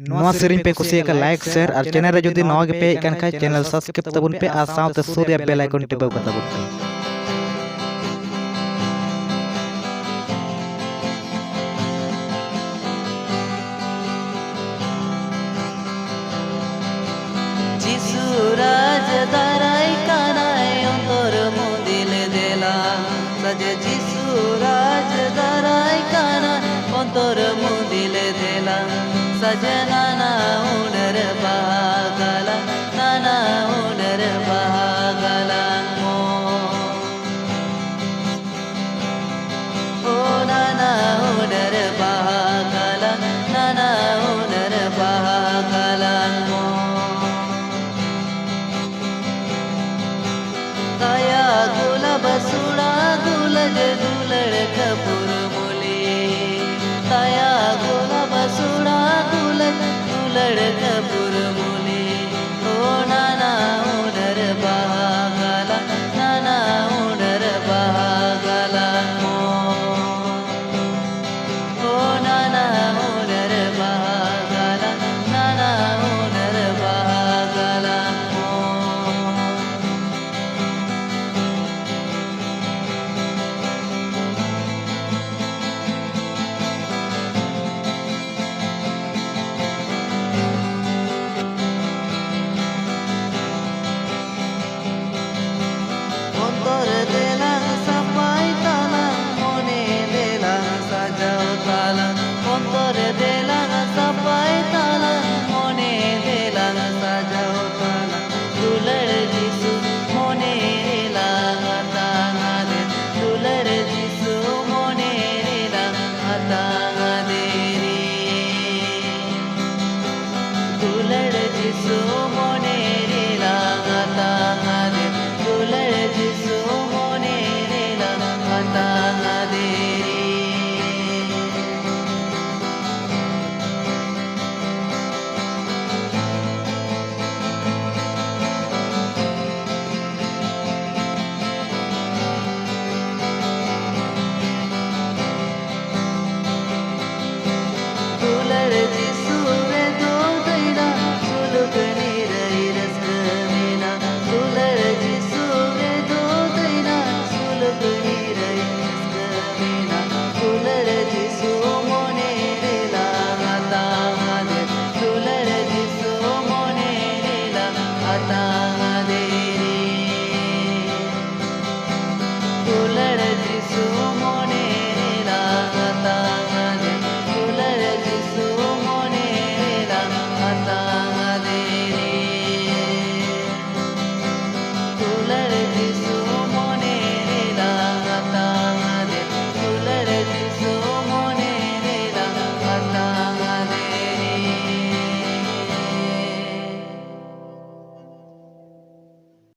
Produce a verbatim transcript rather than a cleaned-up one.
ᱱᱚᱣᱟ ᱥᱮᱨᱮᱧ ᱯᱮ ᱠᱩᱥᱤᱭᱟᱜ ᱠᱷᱟᱱ like, share ᱟᱨ channel ᱨᱮ ᱡᱩᱫᱤ ᱱᱟᱣᱟ ᱜᱮᱯᱮ ᱦᱮᱡ ᱟᱠᱟᱱ ᱠᱷᱟᱱ channel subscribe ᱛᱟᱵᱚᱱ ᱯᱮ ᱟᱨ ᱥᱟᱶᱛᱮ ᱥᱩᱨ ᱨᱮᱭᱟᱜ bell icon ᱴᱤᱯᱟᱹᱣ ᱠᱟᱛᱟ ᱵᱚᱱ ᱯᱮ᱾ ᱡᱤᱥᱩ ᱨᱟᱡᱽ ᱫᱟᱨᱟᱭ ᱠᱟᱱᱟᱭ, ᱚᱱᱛᱚᱨ ᱢᱩᱫᱤᱞ ᱫᱮᱞᱟ᱾ ᱥᱟᱡᱮ ᱡᱤᱥᱩ ᱨᱟᱡᱽ ᱫᱟᱨᱟᱭ ᱠᱟᱱᱟᱭ, ᱚᱱᱛᱚᱨ ᱢᱩᱫᱤᱞ ᱫᱮᱞᱟ᱾ ᱥᱟᱡᱮ ᱱᱟᱱᱟ ᱦᱩᱱᱟᱹᱨ ᱵᱟᱦᱟ ᱜᱟᱞᱟᱝ, ᱱᱟᱱᱟ ᱦᱩᱱᱟᱹᱨ ᱵᱟᱦᱟ ᱜᱟᱞᱟᱝ ᱢᱚ᱾ ᱳ ᱱᱟᱱᱟ ᱦᱩᱱᱟᱹᱨ ᱵᱟᱦᱟ ᱜᱟᱞᱟᱝ, ᱱᱟᱱᱟ ᱦᱩᱱᱟᱹᱨ ᱵᱟᱦᱟ ᱜᱟᱞᱟᱝ ᱢᱚ᱾ ᱛᱟᱭᱟ ᱜᱳᱞᱟᱯ ᱥᱩᱲᱟ ᱜᱩᱞᱟᱹᱡ ᱫᱩᱞᱟᱹᱲ ᱠᱟᱹᱯᱩᱨ ᱢᱩᱞᱤ᱾ ᱛᱟᱭᱟ ᱜᱳᱞᱟᱯ ᱥᱩᱲᱟ ᱜᱩᱞᱟᱹᱡ ᱫᱩᱞᱟᱹᱲ ᱠᱟᱹᱯᱩᱨ ᱢᱩᱞᱤ᱾ ᱳ ᱱᱟᱱᱟ ᱦᱩᱱᱟᱹᱨ ᱵᱟᱦᱟ ᱜᱟᱞᱟᱝ, ᱱᱟᱱᱟ ᱦᱩᱱᱟᱹᱨ ᱵᱟᱦᱟ ᱜᱟᱞᱟᱝ ᱢᱚ᱾ ᱳ ᱱᱟᱱᱟ ᱦᱩᱱᱟᱹᱨ ᱵᱟᱦᱟ ᱜᱟᱞᱟᱝ, ᱱᱟᱱᱟ ᱦᱩᱱᱟᱹᱨ ᱵᱟᱦᱟ ᱜᱟᱞᱟᱝ ᱢᱚ᱾ ᱚᱱᱛᱚᱨ